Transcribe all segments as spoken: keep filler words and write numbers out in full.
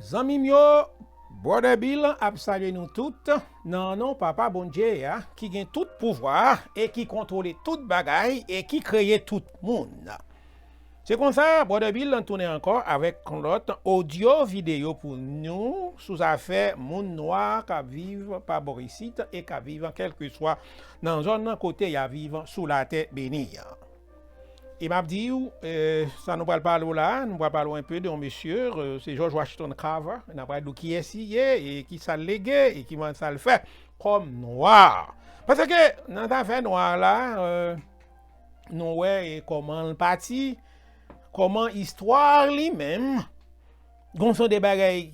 Zanmi m yo, Brother Bill ap salye nou tout nan non Papa Bondye a, ki gen tout pouvwa e ki kontwole tout bagay e ki kreye tout moun. Se konsa, Brother Bill tounen ankò avèk yon lòt odyo videyo pou nou sou zafè moun nwa k ap viv pa bò isit e k ap viv kèlkeswa nan zòn kote y ap viv sou latè beni an. E m ap di w, eh, sa nou pral pale w la, nou pral pale w enpe de yon mesye, eh, se George Washington Carver. N ap pral di w kiyès li ye, e ki sa l lege, e ki man sa l fè kòm nwa. Paske nan zafè nwa la, eh, nou wè, e kòman l pati, kòman istwa li menm, gon son de bagay,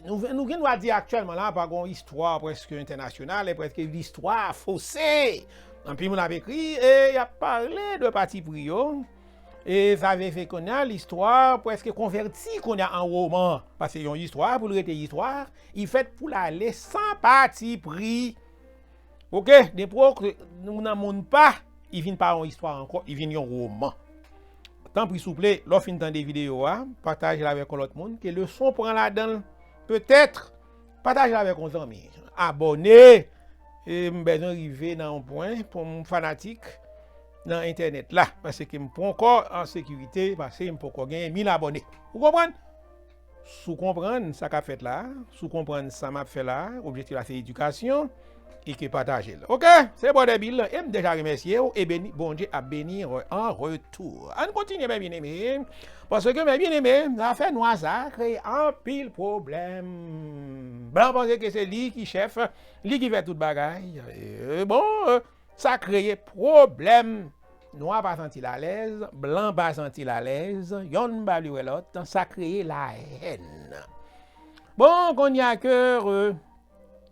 nou, nou gen dwa di aktyèlman la, pa gon istwa prèske entènasyonal, e prèske listwa fose. Anpil moun ap ekri, e y ap pale de pati pri yo. E sa vle fè kounye a, listwa prèske konvèti kounye a an woman. Paske yon istwa, pou l rete istwa, li fèt pou l ale san pati pri. Oke, depi w nan moun pa, li vin pa yon istwa ankò, li vin yon woman. Tanpri, souple, lè w fin tande videyo a, pataje l avèk yon lòt moun, ke leson pran ladan l, petèt, pataje l avèk yon zanmi. Abòne, e m bezwen rive nan yon pwen pou m fanatik nan entènèt la, paske m poko an sekirite, paske m poko genyen mil abòne. Ou konprann? Si w konprann sa k ap fèt la, si w konprann sa m ap fè la, objektif la se edikasyon, e ke pataje l. Oke? Se Brother Bill, e m deja remèsye w, e beni, Bondye ap beni w an retou. Ann kontinye, mè byeneme, paske, mè byeneme, zafè nwa sa kreye anpil pwoblèm. Blan panse ke se li ki chèf, li ki fè tout bagay. E bon, e, sa kreye pwoblèm. Nwa pa santi l alèz, blan pa santi l alèz, yonn pa vle wè lòt, sa kreye lahèn. Bon, kounye a ke, euh,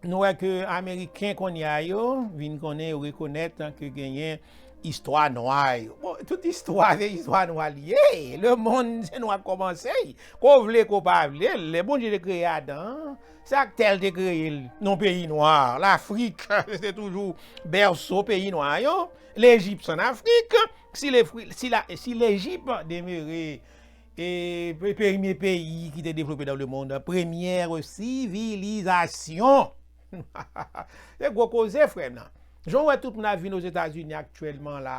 nou wè ke Ameriken kounye a yo vin konnen, yo rekonèt ke genyen istwa nwa yo. Bon, tout istwa, se istwa nwa li ye. Lemonn, se nwa k kòmanse. Ke w vle, ke w pa vle, lè Bondye te kreye Adan, se ak tè l te kreye l, nan peyi nwa, Lafrik, se toujou bèso peyi nwa yo. Lejip, se an Afrik. Si le fri-, si la, si Lejip demere, e, pe-, premye peyi ki te devlope dans le monde, premyè sivilizasyon. Se gwo koze, frè m nan. Jan w wè tout moun ap vin Ozetazini aktyèlman la.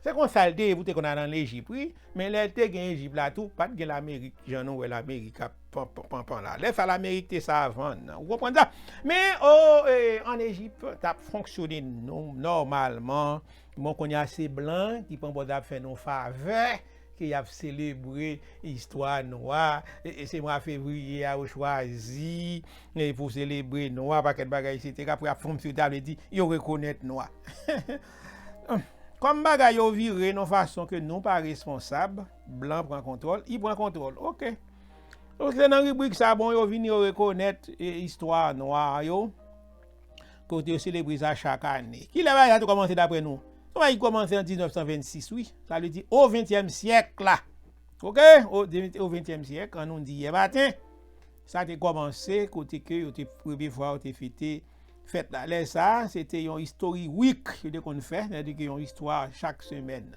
Se konsa l te ye, pou te konn al an Lejip, wi. Men lè te gen Ejip la tou, pa t gen Lamerik, jan nou wè Lamerik ap pan, pan, pan, pan la. Lè sa, Lamerik te savann. Ou konprann sa? Men, o, e, an Ejip, t ap fonksyone nò-, nòmalman. Bon, kounye a, se blan ki pran pòz ap fè nou favè, ke y ap selebre istwa nwa. E, e se mwa fevriye a yo chwazi, e pou selebre nwa, pakèt bagay, etsetera, pou y ap fonksyone, sa vle di, yo rekonèt nwa. Kòm bagay yo vire nan fason ke nou pa responsab, blan pran kontwòl, li pran kontwòl. Oke. Donk, se nan ribrik sa, bon, yo vini, yo rekonèt, e, istwa nwa yo, kote yo selebre sa chak ane. Kilè bagay sa te kòmanse dapre nou? Se yon bagay ki kòmanse an diznèf san vennsis, wi. Sa vle di o ventyèm syèk la. Oke? O, o ventyèm syèk, an nou di yè maten. Sa te kòmanse kote ke yo te, premye fwa yo te fete fèt la. Lè sa a, se te yon History Week yo te konn fè, sètadi ke yon istwa chak semèn.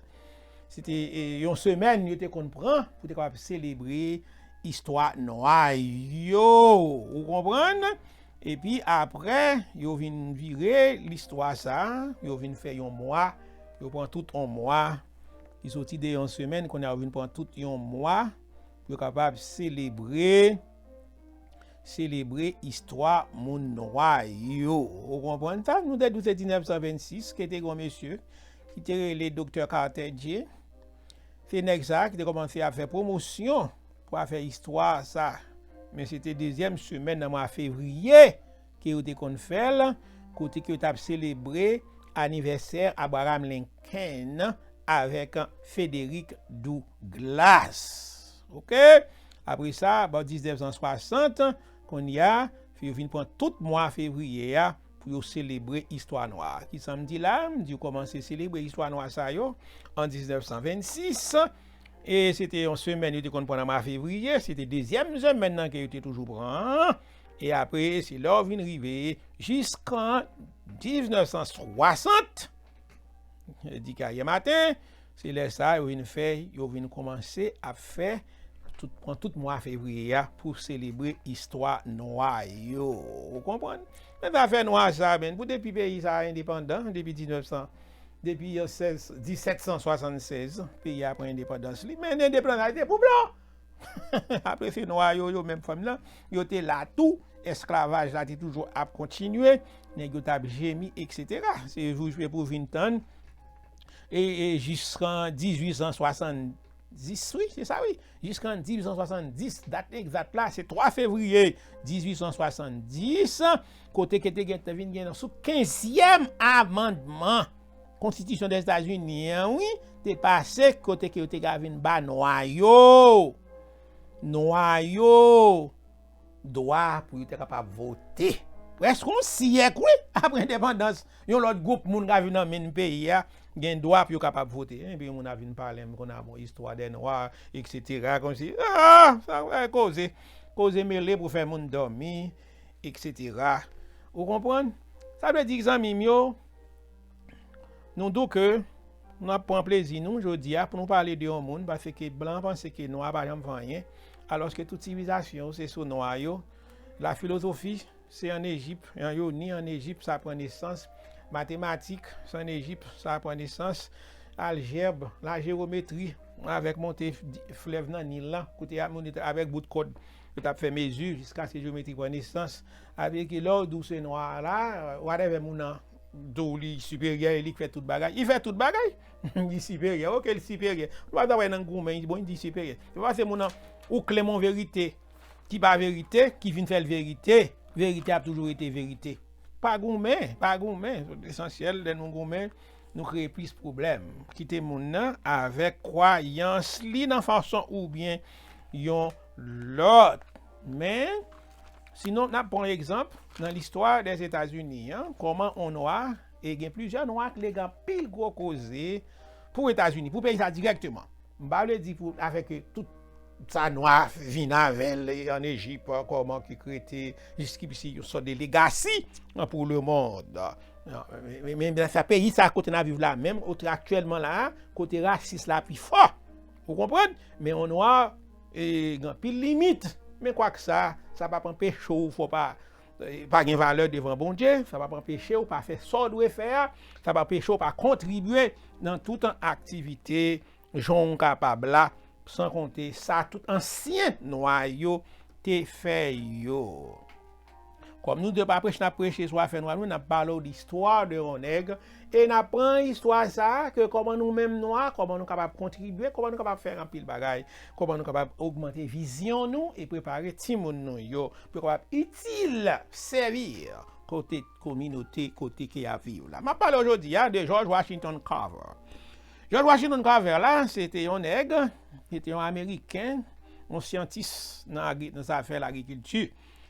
Se te, e, yon semèn yo te konn pran pou te kapab selebre istwa nwa yo. Ou konprann? Epi apre, yo vin vire listwa sa a, yo vin fè yon mwa, yo pran tout yon mwa, ki soti de yon semèn, kounye a yo vin pran tout yon mwa, pou yo kapab selebre, selebre istwa moun nwa yo. Ou konprann sa? Nou te di w se diznèf san vennsis, ke te gen yon mesye ki te rele Doktè Carter J. Se nèg sa a ki te kòmanse ap fè pwomosyon pou afè istwa sa. Men se te dezyèm semèn nan mwa fevriye ke yo te konn fè l, kote ke yo t ap selebre anivèsè Abraham Lincoln avèk Frederick Douglass. Oke? Apre sa, bò diznèf san swasant, kounye a, yo vin pran tout mwa fevriye a pou yo selebre istwa nwa. Kisa m di la? M di yo kòmanse selebre istwa nwa sa yo an diznèf san vennsis. E se te yon semèn yo te konn pran nan mwa fevriye, se te dezyèm semèn nan ke yo te toujou pran. E apre, se lè yo vin rive jiskan diznèf san swasant, di ka yè maten, se lè sa yo vin fè, yo vin kòmanse ap fè tout, pran tout mwa fevriye a pou selebre istwa nwa yo. Ou konprann? Men zafè nwa sa, men, pou depi peyi sa a endepandan, depi diznèf san, depi, euh, sèz, disèt san swasannsèz, peyi a pran endepandans li, men endepandans la te pou blan. Apre se nwa yo, yo menm fanm nan, yo te la tou, esklavaj la te toujou ap kontinye, nèg yo t ap jemi, etsetera. Se jou pou vin tann, e, e jiskan dizuit san swasanndis, wi, se sa, wi. Jiskan dizuit san swasanndis, dat egzat la, se twa fevriye dizuit san swasanndis, kote ke te gen, te vin gen sou kenzyèm amandman Konstitisyon Dèzetazini an, wi, te pase, kote ke yo te ka vin ba nwa yo, nwa yo, dwa pou yo te kapab vote. Prèske yon syèk, wi, apre endepandans, yon lòt gwoup moun ka vin nan menm peyi a, gen dwa pou yo kapab vote. Epi moun ap vin pale m konn a bon istwa dè nwa, etsetera. Kòmsi, ah, sa wè koze. Koze mele pou fè moun dòmi, etsetera. Ou konprann? Sa vle di, zanmi m yo, nou di w ke nou ap pran plezi nou jodi a pou nou pale de yon moun, paske blan panse ke nwa pa janm fè anyen, alòske tout sivilizasyon se sou nwa yo. Lafilozofi, se ann Ejip, an yo ni ann Ejip, sa pran nesans. Matematik, se ann Ejip, sa pran nesans. Aljèb, lajewometri, avèk monte f-, di-, flèv nan Nil lan, kote a moun yo t-, avèk bout kòd, yo t ap fè mezi jiskaske jewometri pran nesans. Avèk lè w di w se nwa la, whatever moun nan di w li siperyè, e li k fè tout bagay. Li fè tout bagay. Li siperyè, oke, li siperyè. Ou pa ta wè nan goumen, bon, li di siperyè. Se pa se moun nan, ou klenmen yon verite ki pa verite, ki vin fè l verite. Verite ap toujou rete verite. Pa goumen, pa goumen. Lesansyèl, lè nou goumen, nou kreye plis pwoblèm. Kite moun nan avèk kwayans li nan fason oubyen yon lòt. Men, sinon, n ap pran egzanp nan listwa Dèzetazini an, kòman on nwa, e gen plizyè nwa ki lege anpil gwo koze pou Etazini, pou peyi sa dirèkteman. M pa vle di pou, avèk tout sa nwa vin avè l ann Ejip, kòman ki krete, jiskipisi yon sòt de legasi pou lemonn. Men, men, men sa peyi sa kote n ap viv la, menm aktyèlman la, kote rasis la pi fò. Ou konprann? Men on nwa, e, gen anpil limit. Men kwak sa, sa p ap anpeche w, fò pa, e, pa gen valè devan Bondye, sa p ap anpeche w pa fè sa w dwe fè a, sa p ap anpeche w pa kontribye nan tout aktivite jan w kapab la, san konte sa tout ansyen nwa yo te fè yo. Kòm nou de pa preche, n ap preche sou afè nwa nou, n ap pale w de istwa de yon nèg, e n ap pran istwa sa a, ke kòman nou menm nwa, kòman nou kapab kontribye, kòman nou kapab fè anpil bagay, kòman nou kapab ogmante vizyon nou e prepare timoun nou yo, pou yo kapab itil, sèvi kote kominote, kote ke y ap viv la. M ap pale w jodi a de George Washington Carver. George Washington Carver la, se te yon nèg, se te yon Ameriken, yon syantis nan agri-, nan zafè lagrikilti.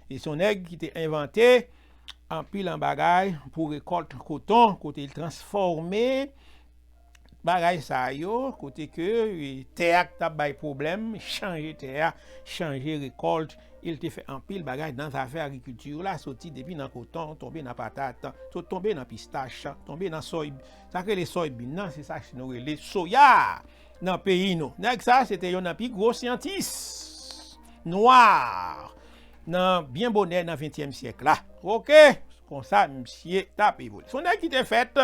E se yon nèg ki te envante anpil an bagay pou rekòlt koton, kote l transfòme bagay sa yo, kote ke, e, tè a k t ap bay pwoblèm, chanje tè a, chanje rekòlt, e l te fè anpil bagay nan zafè agrikilti la, soti depi nan koton, tonbe nan patat, to-, tonbe nan pistach, tonbe nan soy-, sa k rele soybean nan, se sa nou rele soya nan peyi nou. Nèg sa, se te youn nan pi gwo syantis nwa nan byen bonè nan ventyèm syèk la. Oke? Konsa, misye t ap evolye. Se yon nèg ki te fèt,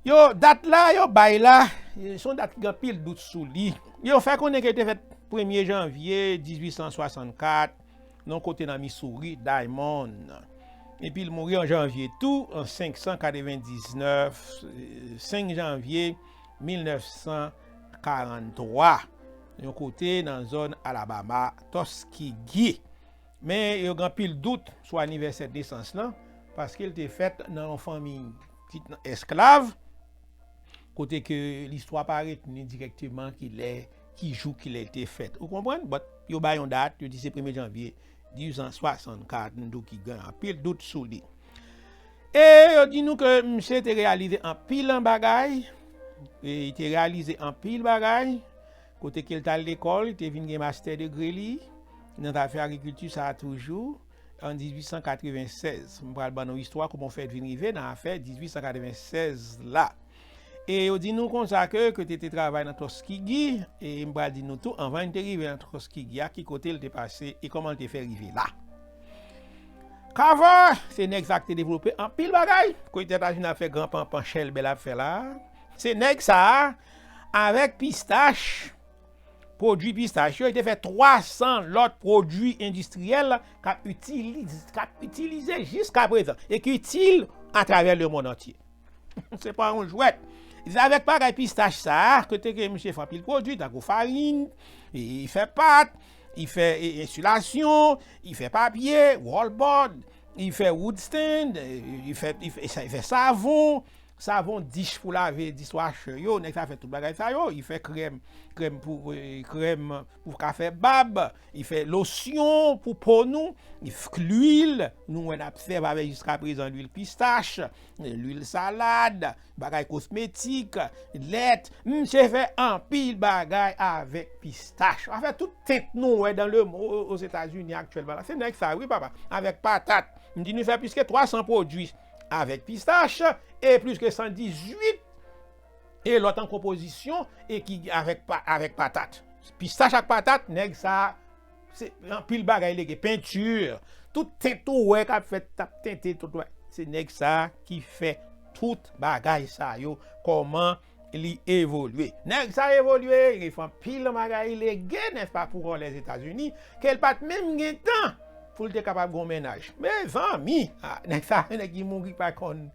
yo, dat la, yo bay la, se yon dat ki gen anpil dout sou li. Yo fè konnen ke li te fèt premye janvye dizuit san swasannkat, nan yon kote nan Missouri, Diamond. Epi l mouri an janvye tou, an senk san katrevendiznèf, senk janvye mil nèf san karanntwa, yon kote nan zòn Alabama, Tuskegee. Men yo gen anpil dout sou anivèsè nesans lan, paske l te fèt nan yon fanmi ki t nan esklav, kote ke listwa pa retni dirèkteman ki lè, ki jou, ki lè l te fèt. Ou konprann? But yo bay yon dat, yo di se premye janvye dizuit san swasannkat, nou di w ki gen anpil dout sou li. E yo di nou ke misye te reyalize anpil an bagay, e li te reyalize anpil bagay, kote ke l t al lekòl, li te vin gen master degree li nan zafè agrikilti sa a toujou, an dizuit san katrevensèz. M pral ban nou istwa kòman fè l vin rive nan afè dizuit san katrevensèz la. E yo di nou konsa ke, ke te, te travay nan Tuskegee, e m pral di nou tou, anvan l te rive nan Tuskegee a, ki kote l te pase, e kòman l te fè rive la. Carver, se nèg sa k te devlope anpil bagay. Kote Etazini ap fè gran panpan chèlbè l ap fè la. Se nèg sa a, avèk pistach, pwodui pistach yo, li te fè twa san lòt pwodui endistriyèl k ap itilize, k ap itilize jiska prezan e ki itil atravè lemonn antye. Se pa yon jwèt. Se avèk bagay pistach sa a, kote ke misye fè anpil pwodui, tankou farin, li fè pat, li fè e, ensilasyon, li fè papye, wallboard, li fè wood stand, li fè, li fè, li fè savon, savon dich pou lave dishwasher yo, nèg sa fè tout bagay sa yo, li fè krèm, krèm pou, eh, krèm pou ka fè bab, li fè losyon pou po nou, li f-, lwil, nou wè n ap sèvi avè jiska prezan lwil pistach, lwil salad, bagay kosmetik, lèt, misye fè anpil bagay avèk pistach. Anfèt, tout tint nou wè dan le mo-, Ozetazini aktyèlman la, se nèg sa wi papa, avèk patat. M di nou fè plis ke twa san pwodui avèk pistach e plis ke san dizuit e lòt an konpozisyon e ki avèk pa-, avèk patat. Pistach ak patat, nèg sa, se anpil bagay li gen, penti, tout tint ou wè k ap fèt, t ap tente tout wè. Se nèg sa ki fè tout bagay sa yo, kòman li evolye. Nèg sa evolye, li fè anpil bagay lege, nèspa, pou Lèzetazini, ke l pa t menm gen tan pou l te kapab gen yon mennaj. Mezanmi, ah, nèg sa, nèg ki mouri pa konn,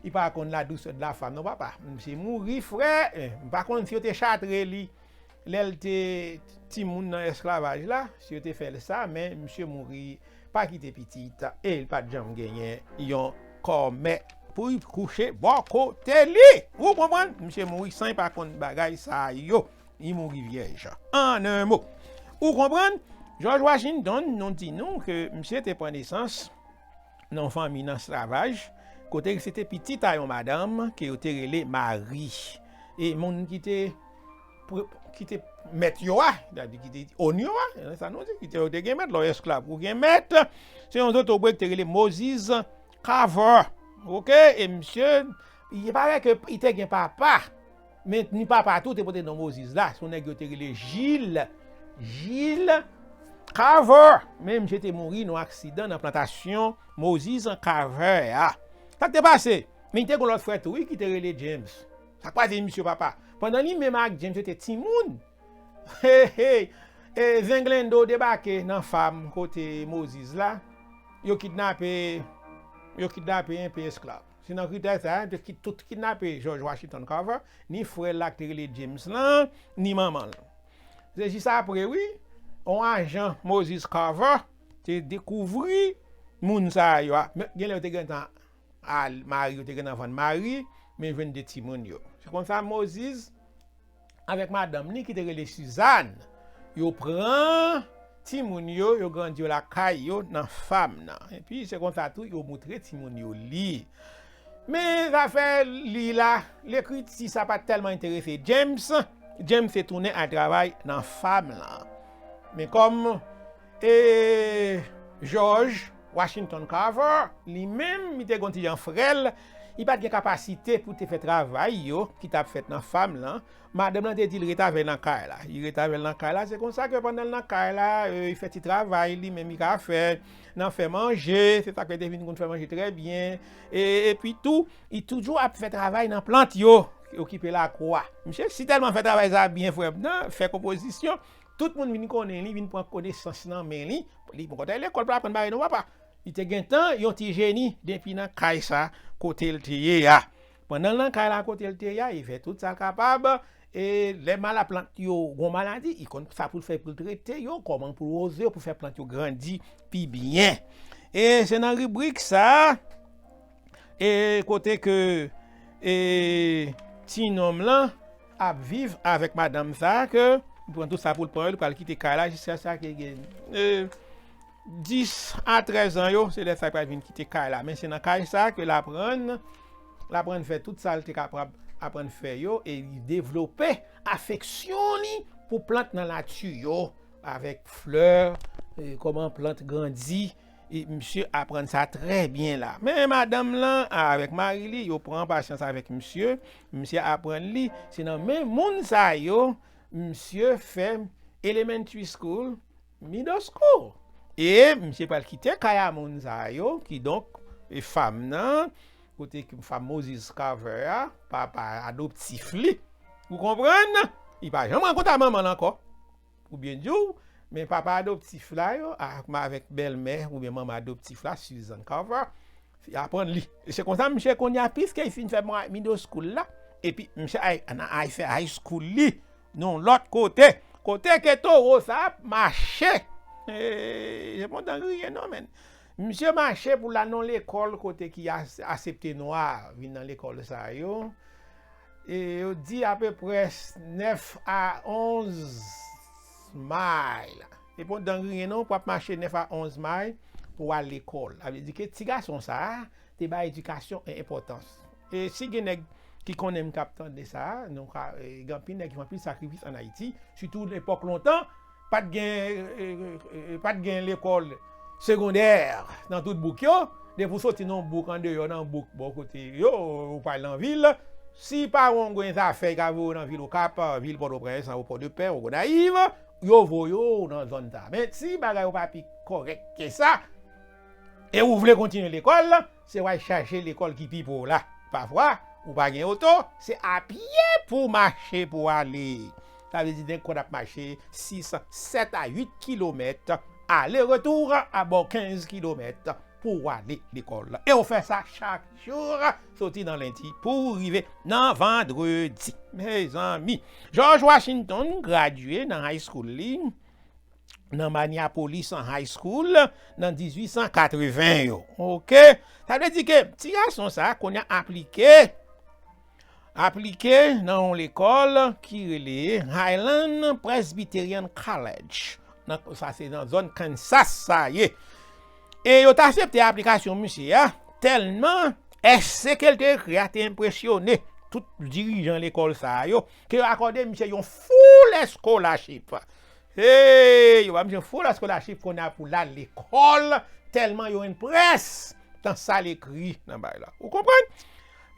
li pa konn la douceur de la femme, non, papa. Misye mouri, frè, eh, m pa konn si yo te chatre li lè l te timoun nan esklavaj la, si yo te fè l sa, men misye mouri, pa kite pitit, e l pa t janm genyen yon kòmè pou l kouche bò kote li. Ou konprann? Misye mouri san l pa konn bagay sa yo. Li mouri vyèj. An en mo. Ou konprann? George Washington, nou di nou ke misye te pran nesans nan yon fanmi nan esklavaj, kote se te pitit a yon madanm ke yo te rele Mari. E moun ki te, pre-, ki te mèt yo a, sètadi ki te onyo a, sa nou di, ki te, yo te gen mèt, lè w esklav, ou gen mèt. Se yon zotobre ki te rele Moses Carver. Oke? E misye, li parèt ke li te gen papa. Men ni papa tou te pote non Moses la. Se yon nèg yo te rele Gilles. Gilles Carver. Men misye te mouri nan aksidan nan plantasyon Moses Carver a. Sa k te pase? Men li te gen lòt frè tou, wi, ki te rele James. Sa k pase misye papa? Pandan li menm ak James yo te timoun, hey, hey, e Zenglendo debake nan fam kote Moses la. Yo kidnape, yo kidnape enpe esklav. Se nan kritè sa a, yo te ki-, tout kidnape George Washington Carver, ni frè l la ki te rele James lan, ni manman l. Se jis apre, wi, yon ajan Moses Carver te dekouvri moun sa yo a. Men, genlè yo te gentan al, Mari, yo te gentan vann Mari, men jwenn de timoun yo. Se konsa Moses avèk madanm li ki te rele Suzanne, yo pran timoun yo, yo grandi yo lakay yo nan fam nan. Epi se konsa tou yo moutre timoun yo li. Men zafè li la, lekriti sa pa t tèlman enterese James. James te tounen al travay nan fam lan. Men kòm, e, George Washington Carver, li menm, li te gen yon ti jan frè l, li pa t gen kapasite pou te fè travay yo ki t ap fèt nan fam lan. Madanm lan te di l ret avè l nan kay la. Li ret avè l nan kay la. Se konsa ke pandan l nan kay la, e, li fè ti travay li menm li ka fè, nan fè manje, se sa k fè te vin konn fè manje trè byen. E, epi tou, li toujou ap fè travay nan plant yo, okipe lakou a. Misye si tèlman fè travay sa byen, frè m nan, fè konpozisyon, tout moun vin konnen li, vin pran konesans nan men li. Li poko t al lekòl pou l aprann bagay non, papa. Li te gentan yon ti jeni depi nan kay sa kote l te ye a. Pandan l nan kay la kote l te ye a, li fè tout sa l kapab. E lè malaplant yo gon maladi, li konn sa pou l fè pou l trete yo, kòman pou l woze yo, pou fè plant yo grandi pi byen. E se nan ribrik sa a, e kote ke, e, ti nonm lan ap viv avèk madanm sa a, ke li pran tout sa pou l pran yo, li pral kite kay la jiska sa ke gen, e, dis a trèz an yo, se lè sa l pral vin kite kay la. Men se nan kay sa a ke l aprann, l aprann fè tout sa l te kapab aprann fè yo, e li devlope afeksyon li pou plant nan nati yo, avèk flè, e, kòman plant grandi, E misye aprann sa trè byen la. Men madanm lan avèk mari li, yo pran pasyans avèk misye. Misye aprann li, se nan men moun sa yo, misye fè elementary school, middle school. E misye pral kite kay a moun sa yo, kidonk, e fam nan, kote ki fam Moses Carver a, papa adoptif li. Ou konprann? Li pa janm rankontre manman l ankò. Pou byen di w, men papa adoptif la yo, ak, avèk bèlmè oubyen manman adoptif la, Susan Carver, aprann li. E se konsa, misye kounye a, piske li fin fè middle school la, epi misye ay, nan ay fè high school li, nan lòt kote. Kote ke towo sa ap mache. E, se pa yon dangriye non, men. Misye mache pou l al nan lekòl kote ki as-, asepte nwa vin nan lekòl sa yo. E yo di apeprè nèf a onz may. Se pa yon dangriye non, pou ap mache nèf a onz may pou w al lekòl. Sa vle di ke ti gason sa a te bay edikasyon enpòtans. E si gen nèg ki konnen m k ap tande sa a, nou ka, e, gen anpil nèg ki fè anpil sakrifis ann Ayiti, sitou lepòk lontan, pa t gen, e, e, e, pa t gen lekòl segondè nan tout bouk yo. Depi w soti nan yon bouk andeyò, nan bouk bò kote yo, ou pral nan vil, si paran w gen zafè, y ka voye w nan vil Okap, vil Pòtoprens, nan Pòdepè, Gonayiv, yo voye w nan zòn sa. Men si bagay yo pa pi kòrèk ke sa, e ou vle kontinye lekòl, se w al chache lekòl ki pi pre w la. Pafwa, ou pa gen oto, se a pye pou w mache pou w ale. Sa vle di, gen kòd ap mache sis, sèt a uit kilomèt, ale retou, abò kenz kilomèt pou w ale lekòl. E w fè sa chak jou, soti nan lendi pou rive nan vandredi. Mezanmi, George Washington gradye nan high school li, nan Minneapolis an high school, nan dizuit san katreven yo. Oke? Sa vle di ke ti gason sa a kounye a aplike, aplike nan yon lekòl ki rele Highland Presbyterian College. Nan, sa se nan zòn Kansas sa ye. E yo t aksepte aplikasyon misye a, tèlman èse ke l te ekri a te enpresyone tout dirijan lekòl sa yo, ke yo akòde misye yon full scholarship. Hey, yo ba misye full scholarship kounye a pou l al lekòl, tèlman yo enprès nan sa l ekri nan bay la. Ou konprann?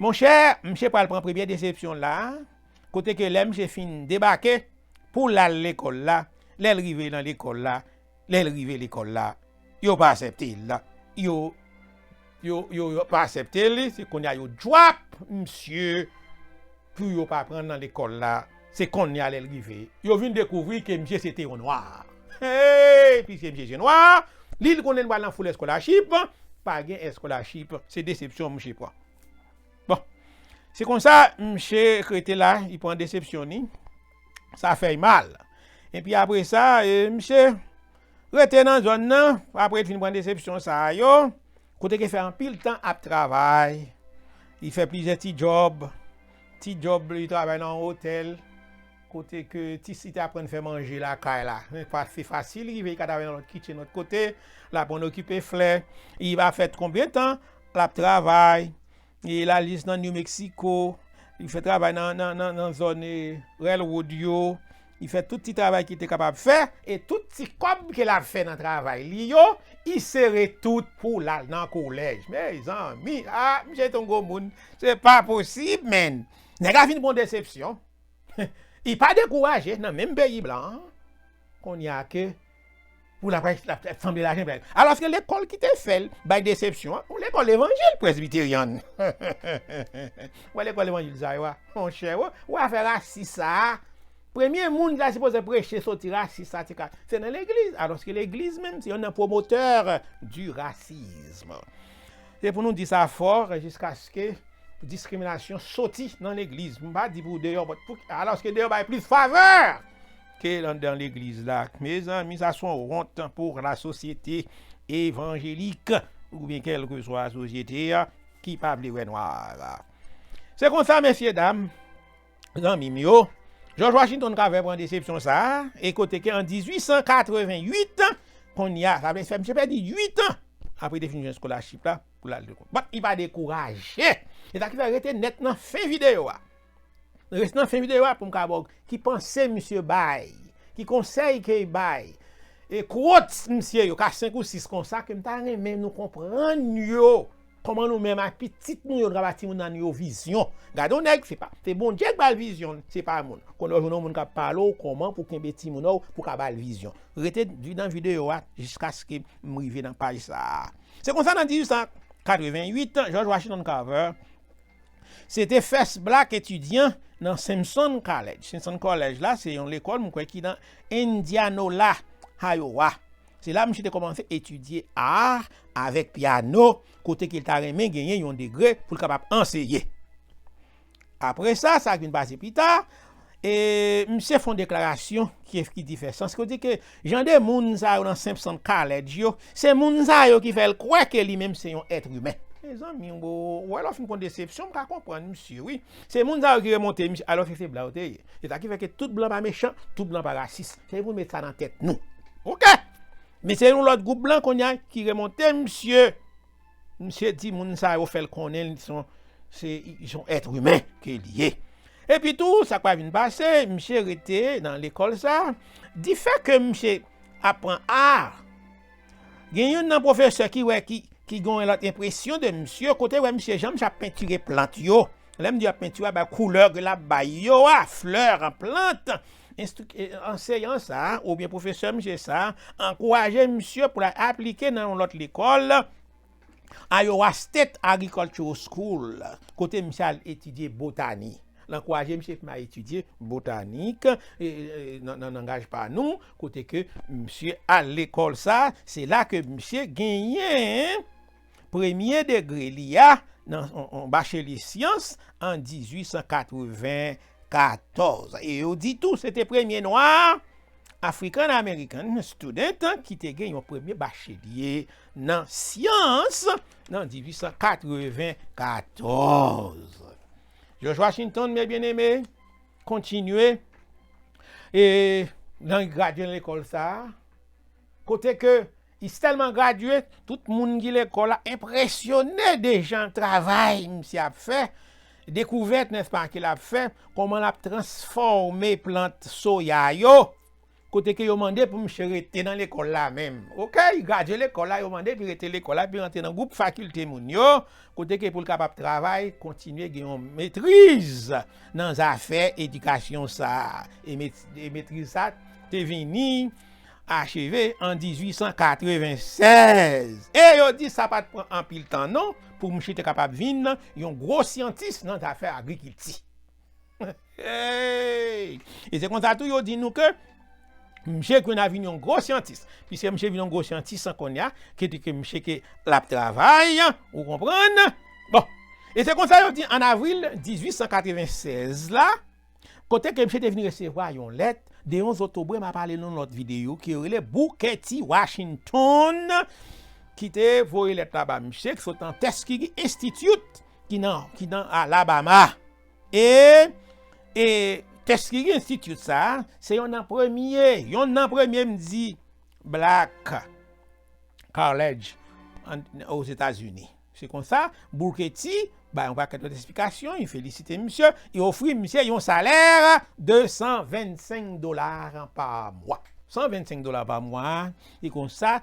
Monchè, misye pral pran premye desepsyon la, kote ke lè misye fin debake, pou l al lekòl la, lè l rive nan lekòl la, lè l rive lekòl la, yo pa aksepte l. Yo, yo, yo, yo pa aksepte li, se kounye a yo drop misye pou yo pa pran l nan lekòl la. Se kounye a lè l rive, yo vin dekouvri ke misye se te yon nwa. Hey, piske misye se nwa, li, li konnen l pral nan full scholarship, pa gen scholarship, se desepsyon misye pran. Bon, se konsa, misye rete la, li pran desepsyon ni, sa fè l mal. Epi apre sa, e, misye rete nan zòn nan, apre l fin pran desepsyon sa yo, kote ke fè anpil tan ap travay, li fè plizyè ti djòb, ti djòb, li travay nan yon otèl, kote ke ti, li te aprann fè manje lakay la. Men pa se fasil, rive, li ka travay nan lòt kitchen lòt kote, l aprann okipe flè, li pa fè konbyen tan, l ap travay, e l al jis nan New Mexico, li fè travay nan, nan, nan, nan zòn, e, railroad yo, li fè tout ti travay ki te kapab fè, e tout ti kòb ke l ap fè nan travay li yo, li sere tout pou l al nan kolèj. Mezanmi, a, misye te yon gwo moun, se pa posib, menn. Nèg la fin pran desepsyon. Li pa dekouraje nan menm peyi blan an. Kounye a ke pou l ap, l ap sanble lajan pèl. Alòske lekòl ki te fè l bay desepsyon an, yon lekòl levanjil presbiteryen. Wè lekòl levanjil sa yo a, monchè, wè, wè afè rasis sa a. Premye moun ki ta sipoze preche soti rasis sa, se ka, se nan legliz. Alòske legliz menm, se youn nan pwomotè di rasism. Se pou nou di sa fò, jiskaske diskriminasyon soti nan legliz. M pa di pou deyò, but pou, alòske deyò bay plis favè ke anndan legliz la. Mezanmi, sa se yon wont pou lasosyete evanjelik, oubyen kèlkeswa sosyete a, ki pa vle wè nwa a. Se konsa, mesye dam, zanmi m yo, George Washington Carver pran desepsyon sa a, e kote ke an dizuit san katreven uit, kounye a, sa vle fè misye pèdi uit an apre li te fin jwenn scholarship la pou l al lekòl. But li pa dekouraje. E sa ki fè rete nèt nan fen videyo a. Rete nan fen videyo a pou m ka ba w ki panse misye bay, ki konsèy ke l bay. e quotes misye yo, ka senk ou sis konsa, ke m ta renmen nou konprann yo. Kòman nou menm ak pitit nou yo, nou ka ba timoun nan nou yo vizyon. Gade yon nèg, se pa, se Bondye k ba l vizyon, se pa moun. Kounye a w jwenn yon moun k ap pale w kòman pou kenbe timoun ou, pou ka ba l vizyon. Rete vi-, nan videyo a jiskaske m rive nan paj sa a. Se konsa nan dizuit san katrevennuit, George Washington Carver, se te first black etidyan nan Simpson College. Simpson College la, se yon lekòl, mwen kwè, ki nan Indianola, Iowa. Se la misye te kòmanse etidye a avèk pyano, kote ke l ta renmen genyen yon degre pou l kapab anseye. Apre sa, sa k vin pase pita, e misye fè yon deklarasyon ki, ki di fè sans, kote ke jan de moun sa yo nan Simpson College yo, se moun sa yo ki fè l kwè ke li menm se yon èt imen. Mezanmi, ou wè lè w fin pran desepsyon, m ka konprann misye, wi. Se moun sa yo ki remonte misye, alòske se blan yo te ye. Se sa ki fè ke tout blan pa mechan, tout blan pa rasis. Se pou n met sa nan tèt nou. Oke? Men se yon lòt gwoup blan kounye a ki remonte misye. Misye di moun sa yo fè l konnen li se yon, se, se yon èt imen ke li ye. Epi tou, sa k pa vin pase, misye rete nan lekòl sa. Difè ke misye ap pran a, gen youn nan pwofesè ki wè ki, ki gen yon lòt enpresyon de misye, kote wè misye jan misye ap pentire plant yo. Lè m di ap pentire, bay koulè ke l ap bay yo a, flè, plant. Enstri-, e, anseyan sa, oubyen pwofesè misye sa, ankouraje misye pou l al aplike nan yon lòt lekòl, Iowa State Agricultural School, kote misye al etidye botani. L ankouraje misye pou l al etidye botanik, e, e, nan, nan langaj pa nou, kote ke misye al lekòl sa, se la ke misye genyen premye degre li a nan on, on bacheli syans an dizuit san katreven katòz. E yo di tou, se te premye nwa African American student ki te gen yon premye bacheli nan syans nan dizuit san katreven katòz. George Washington, mes bien-aimés, kontinye e nan gradye nan lekòl sa a, kote ke li tèlman gradye, tout moun ki lekòl la enpresyone de jan travay misye ap fè, dekouvèt, nèspa, ke l ap fè, kòman l ap transfòme plant soya yo, kote ke yo mande pou misye rete nan lekòl la menm. Oke, li gradye lekòl la, yo mande pou l rete lekòl la, pou l rantre nan gwoup fakilte moun yo, kote ke pou l kapab travay, kontinye gen yon metriz nan zafè edikasyon sa a. E met-, e metriz sa te vini acheve an dizuit san katreven sèz. E yo di sa pa t pran anpil tan non pou misye te kapab vin yon gwo syantis nan zafè agrikilti. Hey! E se konsa tou yo di nou ke misye Green a vin yon gwo syantis. Piske misye vin yon gwo syantis an kounye a, ki di ke misye ke l ap travay, ou konprann? Bon. E se konsa yo di an avril dizuit san katreven sèz la, kote ke misye te vin resevwa yon lèt de yon zotobre, m a pale nan lòt videyo, ki rele Booker T. Washington, ki te voye lèt la ba misye, ki sot nan Tuskegee Institute, ki nan, ki nan Alabama. E, e Tuskegee Institute sa, se yon nan premye, yon nan premye, m di, black college an, Ozetazini. Se konsa, Booker T bay yon pakèt lòt esplikasyon, li felisite misye, li ofri misye yon salè de san vennsenk dola pa mwa. San vennsenk dola pa mwa, e konsa,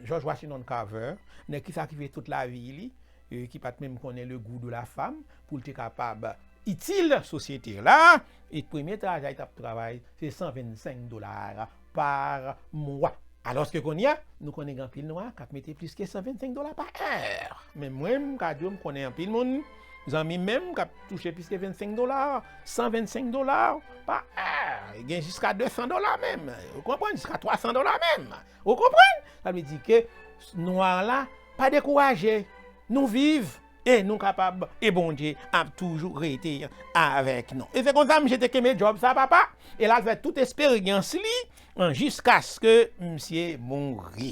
George Washington Carver, nèg ki sakrifiye tout lavi li, e ki pa t menm konnen le goût de la femme, pou l te kapab itil sosyete la, e premye travay li t ap travay, se san vennsenk dola pa mwa. Alòske kounye a, nou konnen gen anpil nwa k ap mete plis ke san vennsenk dola pa è. Men mwen, m ka di w, m konnen anpil moun, zanmi m menm, k ap touche plis ke vennsenk dola, san vennsenk dola pa è. Gen jiska de san dola menm. Ou konprann? Jiska twa san dola menm. Ou konprann? Sa vle di ke nwa la pa dekouraje. Nou viv e nou kapab, e Bondye ap toujou rete avèk nou. E se konsa misye te kenbe djòb sa, papa, e l al fè tout esperyans li, an, jiskaske misye mouri.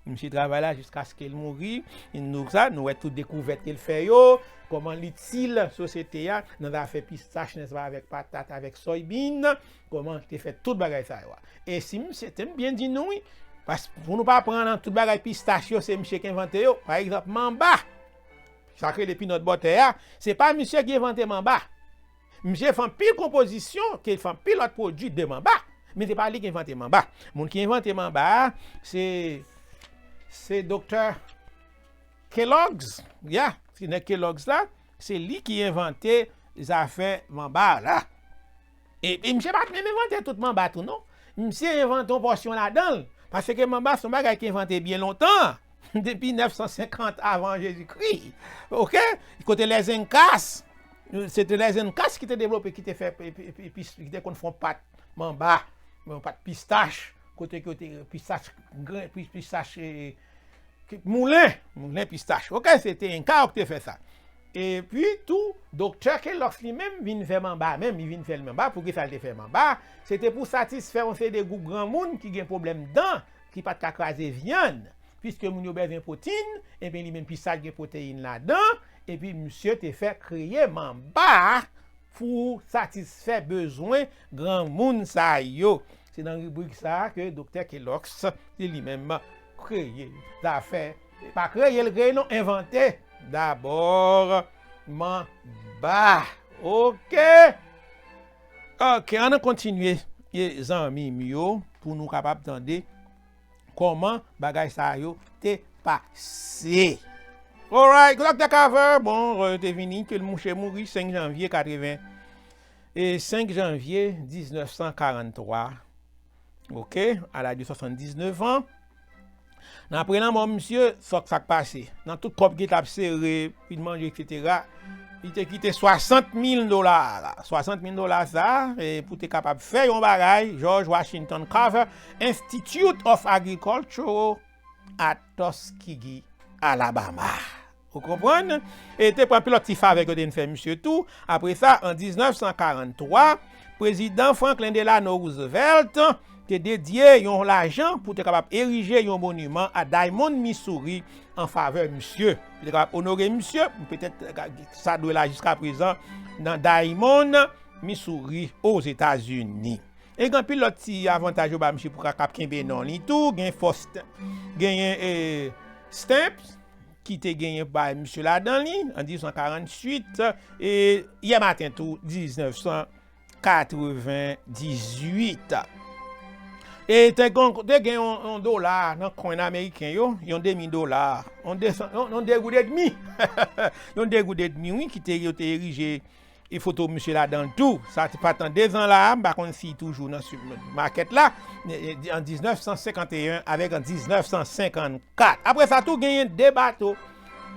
Misye travay la jiskaske l mouri. Nou sa, nou wè tout dekouvèt ke l fè yo, kòman l itil sosyete a nan zafè pistach, nèspa, avèk patat, avèk soybean, kòman l te fè tout bagay sa yo a. E si misye te byen di nou, wi, pas-, pou nou pa pran nan tout bagay pistach yo, se misye ki envante yo. Pa egzanp, manba. Sa k rele peanut butter a, se pa misye ki envante manba. Misye fè anpil konpozisyon, ke fè anpil lòt pwodui de manba. Men se pa li ki envante manba. Moun ki envante manba a, se, se Doktè Kellogg's. Ya, se nèg Kellogg's la, se li ki envante zafè manba la. E, e misye pa t menm envante tout manba tou, non. Misye envante yon pòsyon ladan l. Paske manba se yon bagay ki envante byen lontan. Depi nèf san senkant avan Jezikri. Oke? Kote les Incas, se te les Incas ki te devlope, ki te fè, pi- pi- pi- pi- ki te konn fè yon pat manba, yon pat pistach, kote ke te pistach, grenn, pi- pistach, eh, ki- moulen, moulen pistach. Oke, se te Enka yo ki te fè sa. Epi tou, Doktè Kellogg's li menm vin fè manba menm, li vin fè l manba. Poukisa l te fè manba? Se te pou satisfè yon seri de gwoup granmoun ki gen pwoblèm dan, ki pa t ka kraze vyann, piske moun yo bezwen pwoteyin, ebyen li menm pistach gen pwoteyin ladan, epi misye te fè kreye manba pou satisfè bezwen granmoun sa yo. Se nan ribrik sa a ke Doktè Kellogg's, se li menm, kreye zafè, pa kreye l, kreye non, envante dabò manba. Oke? Oke, ann kontinye, e, zanmi m yo, pou nou kapab tande kòman bagay sa yo te pase. Alright, Doktè Carver, bon, euh, te vini, ke l mouche mouri senk janvye katreven, e senk janvye diznèf san karanntwa. Oke, à l'âge de soixante-dix-neuf ans. Nan apre lanmò misye, sa k, sa k pase? Nan tout kòb ki t ap sere, pi manje, etsetera, li te kite swasant mil dola la. Swasant mil dola sa, e pou te kapab fè yon bagay, George Washington Carver Institute of Agriculture at Tuskegee, Alabama. Ou konprann? E te pran anpil lòt ti favè ke te vin fè misye tou. Apre sa, an diznèf san karanntwa, prezidan Franklin Delano Roosevelt te dedye yon lajan pou te kapab erije yon moniman a Diamond, Missouri, an favè misye. Li te kapab onore misye, petèt, sa dwe la jiska prezan nan Diamond, Missouri, Ozetazini. E gen anpil lòt ti avantaj yo ba misye pou ka, k ap kenbe non li tou. Gen fòs, genyen, e, stamp ki te genyen bay misye ladan li an diznèf san karantuit, e yè maten tou, diznèf san katrevendizuit. E te gen, te gen yon, yon dola nan kwen ameriken yo, yon demi dola, yon de san, yon, yon de goud edmi. Yon de goud edmi, wi, ki te, yo te erije e foto misye ladan l tou. Sa te pa tan dezan la, m pa konn si toujou nan su-, makèt la, e, e, an diznèf san senkanteyen avèk an diznèf san senkannkat. Apre sa tou, genyen de bato,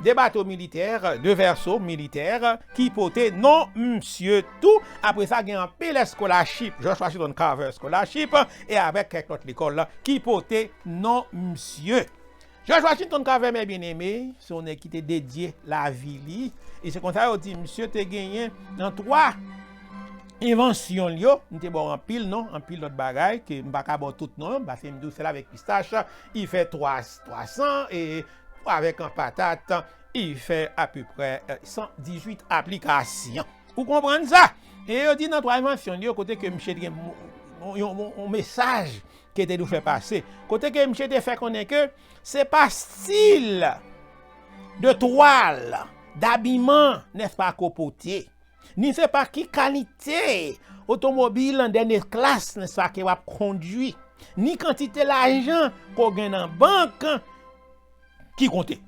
de bato militè, de vèso militè ki pote non misye tou. Apre sa, gen anpil eskolachip, George Washington Carver Scholarship, e avèk kèk lòt lekòl ki pote non misye. George Washington Carver, mes bien-aimés, se yon nèg ki te dedye lavi li. E se konsa yo di misye te genyen nan twa envansyon l yo. M te ba w anpil non, anpil lòt bagay ke m pa ka ba w tout non yo, paske m di w sèl avèk pistach, li fè twa, twa san, e avèk an patat, li fè apeprè, e, san dizuit aplikasyon. Ou konprann sa? E yo di nan twa envansyon l yo, kote ke misye te gen yon, yon, yon, yon mesaj ke te dwe fè pase. Kote ke misye te fè konnen ke se pa stil de twal, dabiman, nèspa, ke w pote, ni se pa ki kalite otomobil an dènye klas, nèspa, ke w ap kondui, ni kantite lajan ke w gen nan bank ki konte.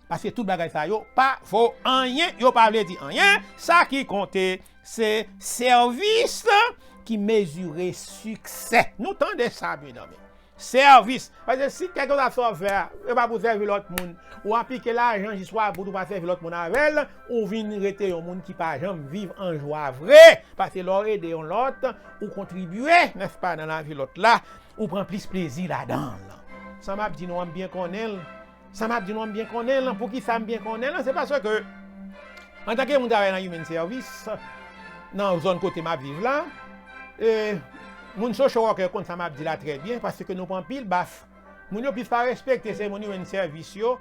Paske tout bagay sa yo pa vo anyen, yo pa vle di anyen. Sa ki konte, se sèvis ki mezire siksè. Nou tande sa, medam. Sèvis. Paske si kèlkeswa sa w fè a, e pa pou sèvi lòt moun, ou aplike lajan jis w a bout, ou pa sèvi lòt moun avè l, ou vin rete yon moun ki pa janm viv an jwa vre. Paske lè w ede yon lòt, ou kontribye, nèspa, nan lavi lòt la, ou pran plis plezi ladan l. Sa m ap di nou an, m byen konnen l. Sa m ap di nou an, m byen konnen l. Poukisa m byen konnen l? Se paske, antanke moun travay nan human service, nan zòn kote m ap viv la, e, moun social worker konn sa m ap di la trè byen, paske nou pran anpil baf. Moun yo plis pa respekte, se moun human service yo,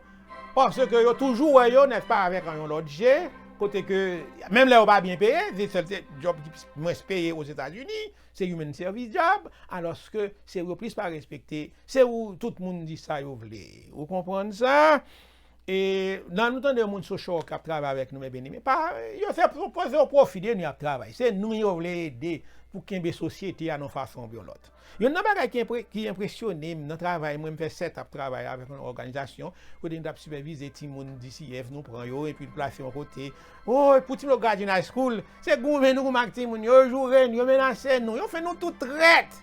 paske yo toujou wè yo, nèspa, avèk yon lòt je, kote ke, menm lè yo pa byen peye, se sèl se djòb ki mwens peye Ozetazini, se human service job, alòske se yo plis pa respekte, se ou tout moun di sa yo vle. Ou konprann sa? E nan nou tande yon moun sou show k ap travay avèk nou, men beni, men pa, yo se poze yo pwofi de nou y ap travay. Se nou yo vle ede pou kenbe sosyete a nan fason oubyen yon lòt. Youn nan bagay ki, enpre, ki enpresyone m nan travay mwen, m fè sèt ap travay avèk yon òganizasyon kote m t ap sipèvize timoun D C F, nou pran yo epi plase yon kote. Oh, pou timoun yo graduate high school, se goumen nou goumen ak timoun yo, yo joure nou, yo menase nou, yo fè nou tout trèt.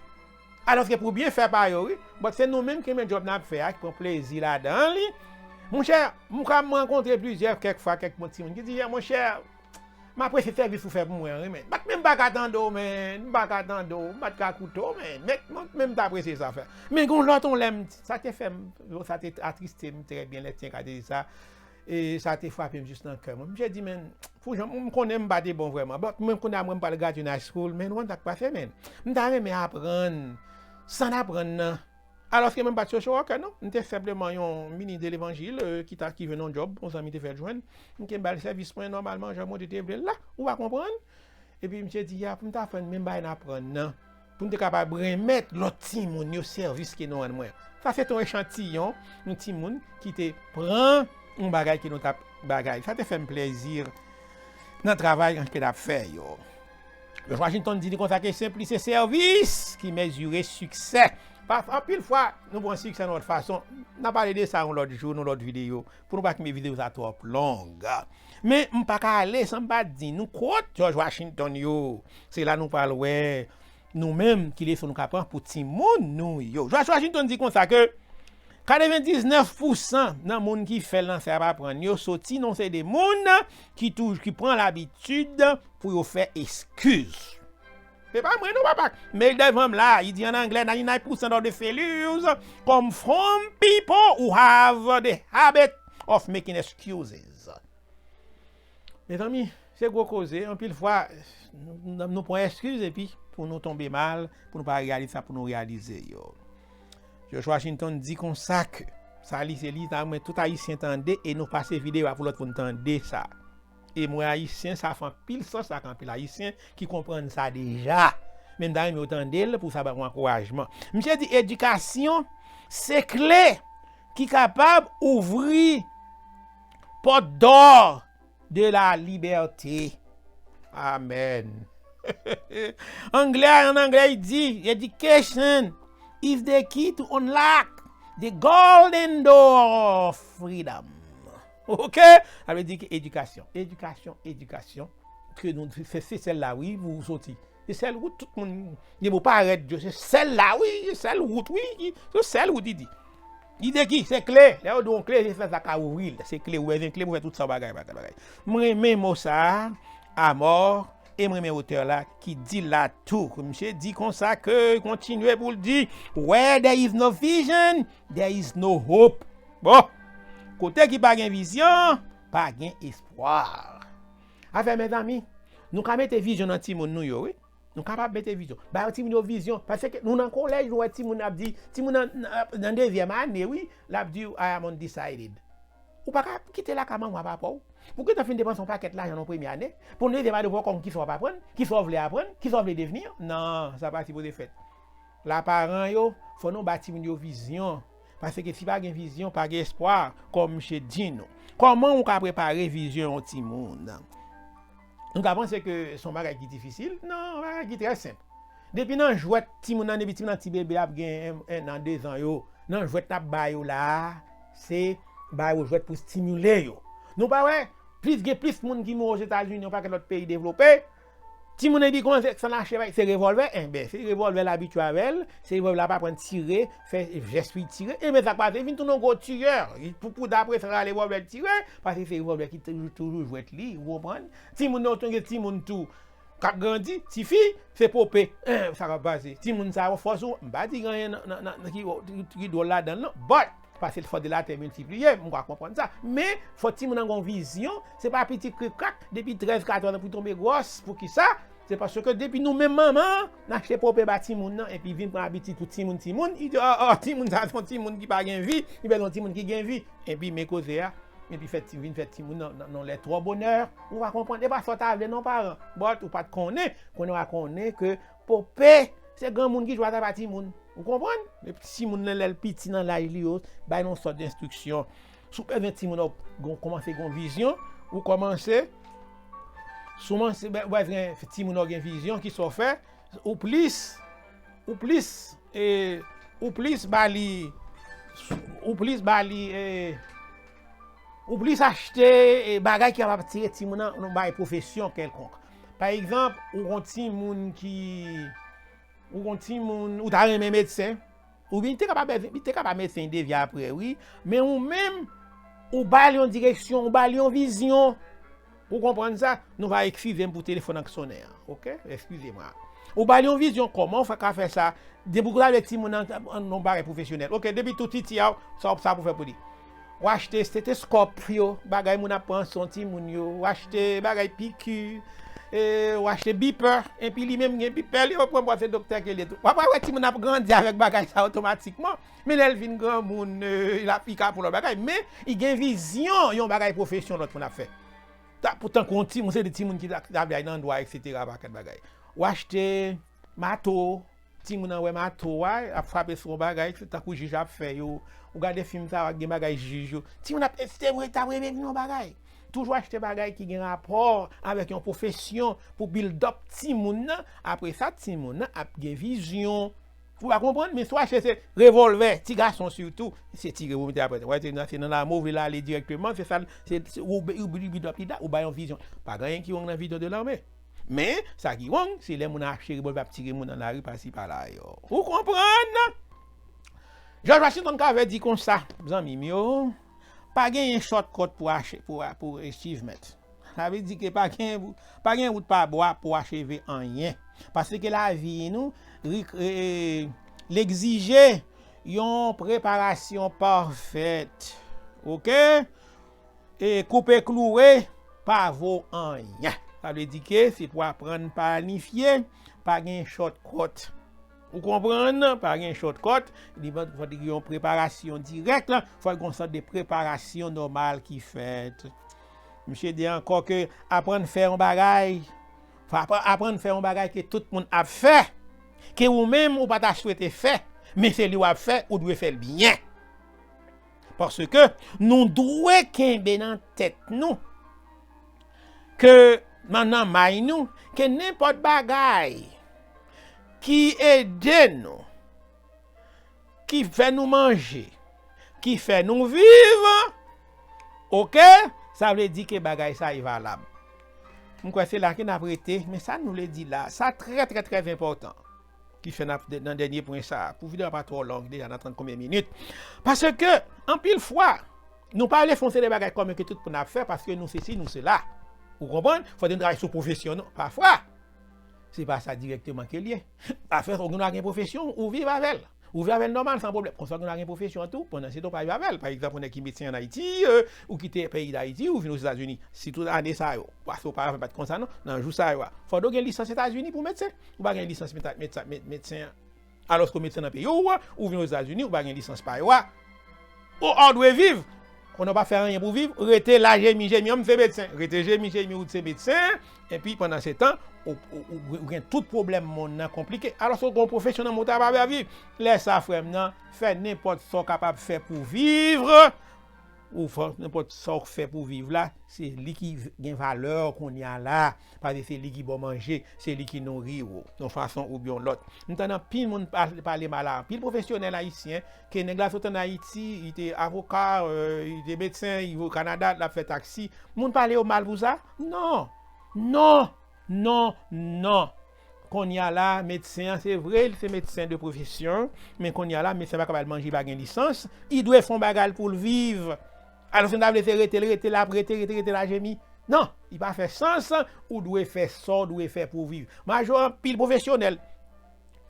Alòske pou byen fè pa yo, wi. But se nou menm ki renmen djòb n ap fè a, ki pran plezi ladan li. Monchè, m ka rankontre plizyè kèk fwa kèk bon timoun ki di, monchè, m apresye sèvis ou fè pou mwen an, wi, men. But men m pa ka tande w, men. M pa ka tande w, m pa t ka koute w, men. Men, men, men m t apresye sa w fè. Men gen yon lòt yon lè, m, sa te fè m, sa te atriste m trè byen, lè tyen ka te di sa. E sa te frape m jis nan kè mwen. Misye di, men, pou jan m konnen m pa te bon vrèman. But mwen kounye a mwen m pral graduate high school, men ou konn sa k pase, men. M ta renmen aprann, sa n aprann nan. Alòske mwen m pa t social worker, non. M te senpleman yon minis de levanjil, euh, ki ta, ki jwenn yon djòb, yon zanmi te fè l jwenn. M te ba l sèvis mwen nòmalman, jan Bondye te vle l la. Ou pa konprann? Epi misye di, ya, pou m ta aprann menm bagay n aprann nan, pou m te kapab renmèt lòt timoun yo sèvis ke nou rann mwen. Sa se te yon echantiyon, yon timoun ki te pran yon bagay ke nou t ap bagay. Sa te fè m plezi nan travay ke n ap fè yo. George Washington di li konsa ke senplisite sèvis ki mezire siksè. Pa, anpil fwa, nou pran siksè nan lòt fason. N a pale de sa yon lòt jou, nan lòt videyo, pou nou pa kenbe videyo sa twòp long. Men, m pa ka ale san m pa di nou quote George Washington yo. Se la nou pral wè nou menm ki leson nou ka pran pou timoun nou yo. George Washington di konsa ke katrevendiznèf pousan nan moun ki fè l nan sa y ap aprann yo soti nan se de moun ki touj, ki pran labitid pou yo fè eskiz. Se pa mwen non, papa. Men devan m la, li di an anglè, ninety-nine percent of the failures come from people who have the habit of making excuses. Mezanmi, se gwo koze. Anpil fwa, nou, nou pran eskiz epi pou nou tonbe mal, pou nou pa reyalize sa pou nou reyalize yo. George Washington di konsa ke, sa li se li, sa mwen tout Ayisyen tande, e nou pase videyo a pou lòt moun tande sa. E mwen Ayisyen, sa fè anpil sans ak anpil Ayisyen ki konprann sa deja. Men m ta renmen yo tande l pou sa ba mwen ankourajman. Misye di edikasyon se kle ki kapab ouvri pòt dò de la liberté. Amen. Anglè, an anglè, li di, education is the key to unlock the golden door of freedom. Ok? Sa vle di ke edikasyon, edikasyon, edikasyon, ke nou, se, se sèl la, wi, pou ou soti. Se sèl wout, tout moun, gen mo parèt, se sèl la, wi, se sèl wout, wi, se sèl wout, li di. Li di ki, se kle, lè yo di yon kle, se sèl sa ka ouvri l, se kle, ou bezwen kle pou fè tout sa bagay, bagay, bagay. Mwen renmen mo sa a, amò, e mwen renmen otè la ki di la tou. Misye di konsa ke, kontinye pou l di, where there is no vision, there is no hope. Bon, kote ki pa gen vizyon, pa gen espwa. Afè, mezanmi, nou ka mete vizyon nan timoun nou yo, wi. Nou kapab mete vizyon. Ba timoun yo vizyon. Paske nou nan kolèj, nou wè timoun ap di, timoun nan, nan, nan dezyèm ane, wi, l ap di, I am undecided. Ou pa ka kite lakay manman w a papa w pou gentan fin depanse yon pakèt lajan nan premye ane, pou nan dezyèm ane pou w konn kisa w ap aprann, kisa w vle aprann, kisa w vle devni. Non, sa pa sipoze fèt. La paran yo, fò nou ba timoun yo vizyon. Paske si pa gen vizyon, pa gen espwa, kòm misye di nou. Kòman ou ka prepare vizyon yon timoun? Nou ka panse ke se yon bagay ki difisil? Non, yon bagay ki trè senp. Depi nan jwèt timoun nan, depi timoun nan ti bebe ap gen en, en an, de zan yo, nan jwèt n ap ba yo la a, se ba yo jwèt pou estimile yo. Nou pa wè, plis gen plis moun ki mouri Ozetazini, yon pakèt lòt peyi devlope, timoun nan epi kòmanse sa n achte bay, se revòlvè, enben, se revòlvè l abitye avè l, se revòlvè l ap aprann tire, fè jès pou l tire, enben sa k pase, vin tounen yon gwo tiyè, pou, pou dapre sa l revòlvè l tire, paske se revòlvè ki toujou, toujou jwèt li, ou konprann? Timoun nan, gen timoun tou, k ap grandi, tifi, se pope, en, sa k ap pase. Timoun sa yo fòs ou, m pa di gen anyen nan, nan, nan, nan ki, ki, ki dwòl ladan l non, but, paske l fòs de latè miltipliye, m ka konprann sa. Men, fò timoun nan gen yon vizyon, se pa pitit krikrak, depi trèz, katòz an pou tonbe gwòs, poukisa? Se paske depi nou menm manman an, n achte pope ba timoun nan, epi vin pran abitid pou timoun, timoun, li di, oh, oh, timoun sa se yon timoun ki pa gen vi, li bezwen yon timoun ki gen vi. Epi men koze a, epi fè ti, vin fè timoun nan, nan, nan lè twò bonè, ou pa konprann, e pa sa w ta vle non paran, but ou pa t konnen, kounye a w a konnen ke pope, se granmoun ki jwe atapa timoun. Ou konprann? Epi timoun nan lè l piti nan laj li yo, bay yon sòt enstriksyon. Si w bezwen timoun w ap gon- kòmanse gen yon vizyon, ou kòmanse, si w kòmanse be- bezwen timoun w gen vizyon, ki sa w fè, ou plis, ou plis, e, ou plis ba li, ou plis ba li, e, ou plis achte, e, bagay ki kapab tire timoun nan yon bagay pwofesyon kèlkonk. Pa egzanp, ou gon timoun ki, ou gon timoun, ou ta renmen medsen, oubyen li te kapab, li te kapab medsen, li devye apre, wi, men ou menm, ou ba li yon direksyon, ou ba li yon vizyon. Ou konprann sa? Nou va eskize m pou telefòn nan k sonnen an, oke? Eskize mwen. Ou ba li yon vizyon, kòman w fè ka fè sa? Depi w ta vle timoun nan nan yon bagay pwofesyonèl. Oke, depi tou piti a, sa w sa pou fè pou li. W achte esteteskòp yo, bagay moun ap pran son timoun yo, w achte bagay piki, e, w achte bipè, epi li menm gen bipè, li yo pran pase doktè ke li tou. W ap wè timoun ap grandi avèk bagay sa otomatikman. Men lè l vin granmoun, e, l ap pika pou lòt bagay. Men, li gen vizyon yon bagay pwofesyon lòt moun ap fè. Ta, pou tankou yon timoun, se de timoun ki ta, ta vle al nan dwa, etsetera, pakèt bagay. Ou achte mato, timoun nan wè mato a, ap frape sou yon bagay, se tankou jij ap fè yo. Ou gade fim sa, gen bagay jij yo. Timoun ap, se vre, ta renmen vin yon bagay. Toujou achte bagay ki gen rapò avèk yon pwofesyon pou build up timoun nan. Apre sa, timoun nan ap gen vizyon. Ou pa konprann, men si w achte se revòlvè, ti gason sitou, se tire pou mete apre. Wè, se nan, se nan lame w vle l ale dirèkteman, se sa, se, se, ou, ou, ou, ou, ou bay yon vizyon. Pa gen anyen ki wrong nan vizyon de lame. Men, sa ki wrong, se lè moun achte revòlvè ap tire moun nan lari pasi pala yo. Ou konprann? George Washington Carver di konsa, zanmi m yo, pa genyen shortcut pou ache, pou, pou achievement. Sa vle di ke pa gen, pa gen wout pa bwa pou acheve anyen. Paske lavi nou, ri- e- e- l egzije yon preparasyon pafèt. Oke? E koupe kloure pa vo anyen. Sa vle di ke se pou aprann planifye, pa gen shortcut. Ou konprann? Pa gen shortcut. Li fò gen yon preparasyon dirèk, la. Fò gen yon sòt de preparasyon nòmal ki fèt. Misye di ankò ke aprann fè yon bagay, fò apra- aprann fè yon bagay ke tout moun ap fè, ke ou menm ou pa ta swete fè, men se li w ap fè, ou dwe fè l byen. Paske nou dwe kenbe nan tèt nou ke nan, nan may nou, ke nenpòt bagay ki ede nou, ki fè nou manje, ki fè nou viv, oke? Sa vle di ke bagay sa e valab. M kwè se la ke n ap rete, men sa nou vle di la, sa trè, trè, trè enpòtan. Ki fè n ap, nan dènye pwen sa, pou videyo a pa twò long, deja nan trant konbyen minit. Paske, anpil fwa, nou pa vle fè yon seri de bagay kòm ke tout moun ap fè, paske nou sesi, nou sela. Ou konprann? Fò nou travay sou pwofesyon nou, pafwa. Se pa sa dirèkteman ke l ye. Afè, ou gen dwa gen pwofesyon, ou viv avè l. Ou viv avè l nòmal, san pwoblèm. Konsa, ou gen dwa gen pwofesyon tou, pandan se tan ou pa viv avè l. Pa egzanp, ou nèg ki medsen ann Ayiti, e, ou kite peyi Dayiti, ou vin Ozetazini. Sitou ane sa yo. Paske oparavan pa t konsa, non. Nan jou sa yo a. Fò w gen lisans Etazini pou medsen. Ou pa gen lisans meta- meta- med- medsen an. Alòske w medsen nan peyi w, ou vin Ozetazini, ou pa gen lisans pa yo a. Ou, ou dwe viv. Konnen w pa fè anyen pou viv, rete la jemi, jemi, an m se medsen. Rete jemi, jemi, ou se medsen. Epi pandan se tan, ou, ou, ou, ou gen tout pwoblèm monn nan konplike. Alòske w gen yon pwofesyon nan men w ta pa viv. Lè sa, frè m nan, fè nenpòt sa w kapab fè pou viv. Ou fè nenpòt sa w fè pou viv la, se li ki gen valè kounye a la. Paske se li ki ba w manje, se li ki nouri w, yon fason oubyen yon lòt. M tande anpil moun pa- pale mal a anpil pwofesyonèl ayisyen, ke nèg la sot ann Ayiti, li te avoka, euh, li te medsen, li vo Kanada, l ap fè taksi. Moun pale yo mal pou sa? Non. Non. Non. Non. Kounye a la, medsen an, se vre, li se medsen de pwofesyon, men kounye a la, medsen pa kapab al manje, li pa gen lisans, li dwe fè yon bagay pou l viv. Alòske nou ta vle se rete l, rete l ap rete, rete, rete la jemi. Non, li pa fè sans, ou dwe fè sa w dwe fè pou w viv. Majò anpil pwofesyonèl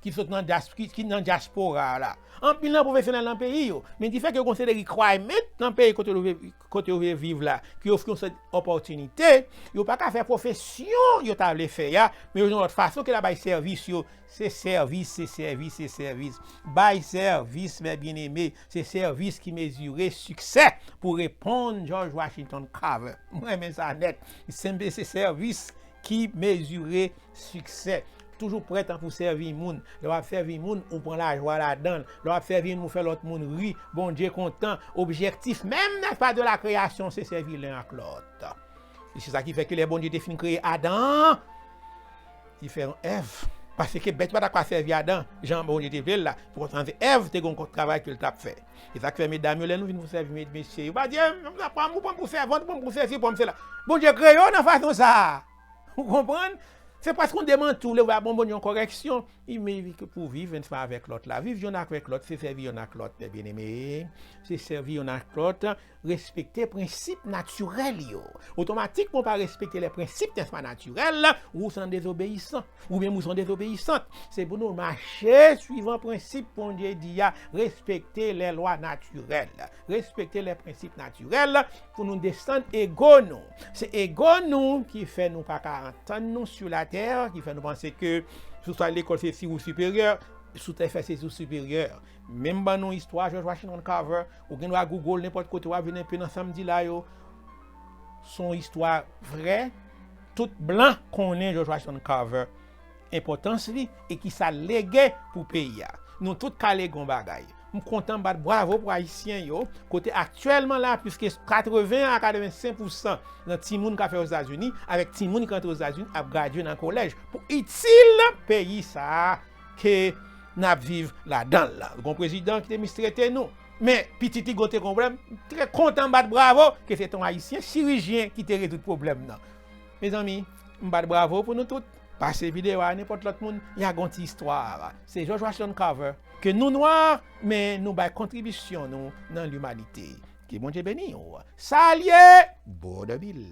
ki sot nan dyas- ki, ki nan dyaspora a la. Anpil nan pwofesyonèl nan peyi yo. Men difèt ke yo gen yon seri de requirement nan peyi kote yo vle, kote yo vle viv la, ki ofri yon seri opòtinite, yo pa ka fè pwofesyon yo ta vle fè a, men yo jwenn yon lòt fason ke la bay sèvis yo. Se sèvis, se sèvis, se sèvis. Bay sèvis, mes bien-aimés. Se sèvis ki mezire siksè, pou reponn George Washington Carver. Mwen renmen sa nèt. Se, se sèvis ki mezire siksè. Toujou prè tan pou sèvi moun. Lè w ap sèvi moun, ou pran lajwa ladan l. Lè w ap sèvi moun, ou fè lòt moun ri. Bondye kontan. Objektif menm, n'est-ce pas, de la création, se sèvi len ak lòt. E se sa ki fè ke lè Bondye te fin kreye Adan, li fè yon Èv. Paske bèt pa ta ka sèvi Adan, jan Bondye te vle l la. Poutan se Èv te gen yon travay ke l t ap fè. E sa k fè medam yo, lè nou vin pou sèvi mesye, yo pa di, "Eh, sa pran m, ou pran m pou sèvant, ou pran m pou sesi, ou pran m sela." Bondye kreye w nan fason sa a. Ou konprann? Se prèske yon demanti, ou lè w ap bon Bondye yon kòrèksyon. Li meri ke pou viv enn semenn avèk lòt la. Viv yonn avèk lòt, se sèvi yonn ak lòt, mes bien-aimés. Se sèvi yonn ak lòt, respekte prensip natirèl yo. Otomatikman, ou pa respekte lè prensip n'est-ce pas naturel, ou se yon dezobeyisan, ou menm ou se yon dezobeyisant. Se pou nou mache swivan prensip Bondye di a, respekte lè lwa natirèl. Respekte lè prensip natirèl pou nou desann ego nou. Se ego nou ki fè nou pa ka antann nou sou latè, ki fè nou panse ke si w sot lekòl se si ou siperyè, si w te fè se si ou siperyè. Men m ban nou istwa George Washington Carver, ou gen dwa Google nenpòt kote w ap vin enpe nan sa m di la yo. Se yon istwa vrè, tout blan konnen George Washington Carver, enpòtans li e ki sa l lege pou peyi a. Nou tout ka lege yon bagay. M kontan m bat bravo pou Ayisyen yo, kote aktyèlman la, plis ke katreven a katrevensenk pousan nan timoun k ap fèt Ozetazini, avèk timoun ki rantre Ozetazini, ap gradye nan kolèj pou itil peyi sa a ke n ap viv ladan l la. Gon prezidan ki te mistrete nou, men pitit li gon te gon pwoblèm, m trè kontan m bat bravo ke se te yon Ayisyen chirijyen ki te rezoud pwoblèm nan. Mezanmi, m bat bravo pou nou tout. Pase videyo a nenpòt lòt moun, y a gon ti istwa. Se George Washington Carver, ke nou nwa, men nou bay kontribisyon nou nan limanite. Ke Bondye beni w. Salye, Bòdòvil.